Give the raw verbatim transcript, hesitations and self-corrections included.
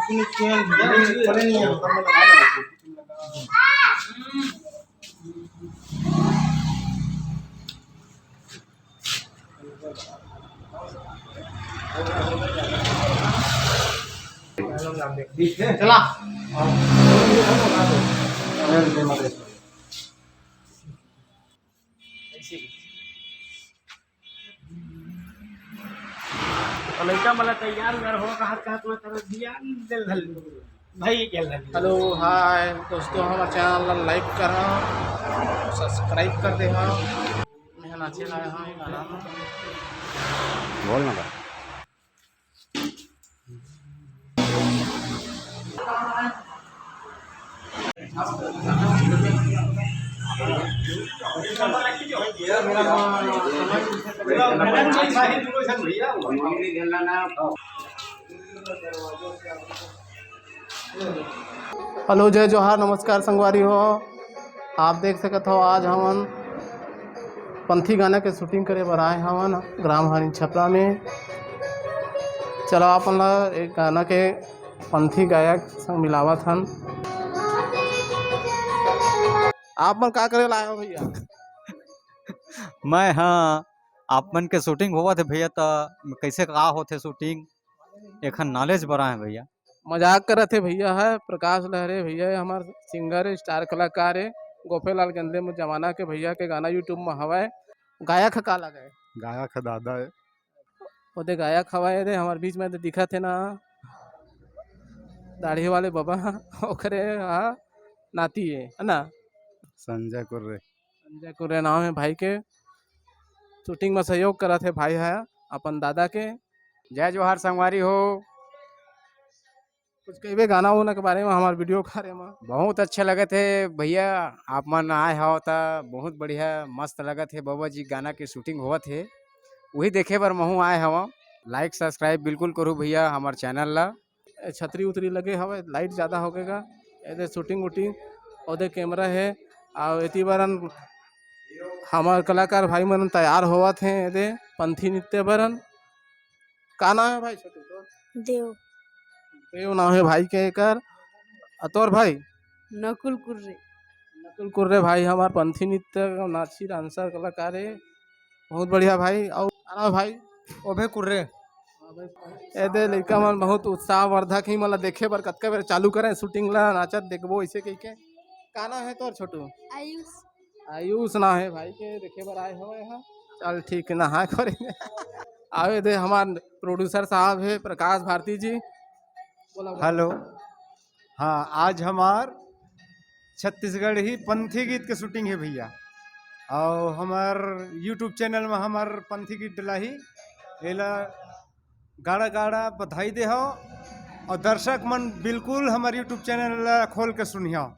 चला। लइका मन ला तैयार कर हो, कहत कहत मैं तेरा ध्यान दिल धल भाई के लग। हेलो, हाय दोस्तों, हमर चैनल ला लाइक करा, सब्सक्राइब कर दे हा। मैं नाचे लाए हा ये गाना में। बोल ना बा। हेलो, जय जोहार, नमस्कार संगवारी हो। आप देख सकत हो, आज हमन पंथी गाना के शूटिंग करे बर आए हवन ग्राम हरिन छपरा में। चलो, आप मन ला एक गाना के पंथी गायक संग मिलावत हन। आप मन का करे ला आए हो भैया? मैं, हाँ, आप मन के शूटिंग होवत हे भैया, त कैसे का होथे शूटिंग, एखन नॉलेज बर आए भैया। मजाक करत हे भैया, है प्रकाश लहरे भैया, हमार सिंगर है, स्टार कलाकार है, गोपेलाल गंदले में जमाना के भैया के गाना YouTube में हवय। गायक ह का लगे? गायक ह दादा है। ओदे गायक हवय रे, हमार बीच में तो दिखत है ना, दाढ़ी वाले बाबा, ओकरे हा नाती है, है ना? संजय कुर्रे। संजय कुर्रे नाम है भाई के। शूटिंग में सहयोग करत है भाई है अपन दादा के। जय जोहार संगवारी हो। कुछ कहबे गाना उना के बारे में, हमार वीडियो के बारे में? बहुत अच्छा लगत हे भैया, आप मन आए हव त बहुत बढ़िया, मस्त लगत हे। बाबा जी गाना के शूटिंग होवत हे, वही देखे बर महू आए हव। लाइक सब्सक्राइब बिल्कुल करू भैया हमार चैनल ला। ए, छतरी उतरी लगे हवे, लाइट ज्यादा होगे गा। एदे शूटिंग वूटिंग, ओदे कैमरा है, अउ एती बरन हमार कलाकार भाई मन तैयार होवत हैं एदे पंथी नृत्य बरन। का नाम है भाई छोटू तोर? देव। देव नाम है भाई के एकर। आ तोर भाई? नकुल कुर्रे। नकुल कुर्रे भाई हमार पंथी नृत्य नाची डांसर कलाकार है, बहुत बढ़िया भाई। अउ का नाम है भाई? ओभे कुर्रे। एदे लइका मन बहुत उत्साहवर्धक ही, मतलब देखे बर कतका बेर चालू करें शूटिंग ला, नाचत देखबो ऐसे कह के। का नाम है तोर छोटू? आयुष। आयुष नाम है भाई के, देखे बर आए हवे हा। चल ठीक है, नहा करे। आवे दे हमार प्रोड्यूसर साहब है प्रकाश भारती जी। बोला, बोला। हेलो। हाँ, आज हमार छत्तीसगढ़ी पंथी गीत के शूटिंग है भैया, अउ हमार YouTube चैनल में हमार पंथी गीत डलाही, एला गाड़ा गाड़ा बधाई दे हो, अउ दर्शक मन बिल्कुल हमार YouTube चैनल ला खोल के सुनियो।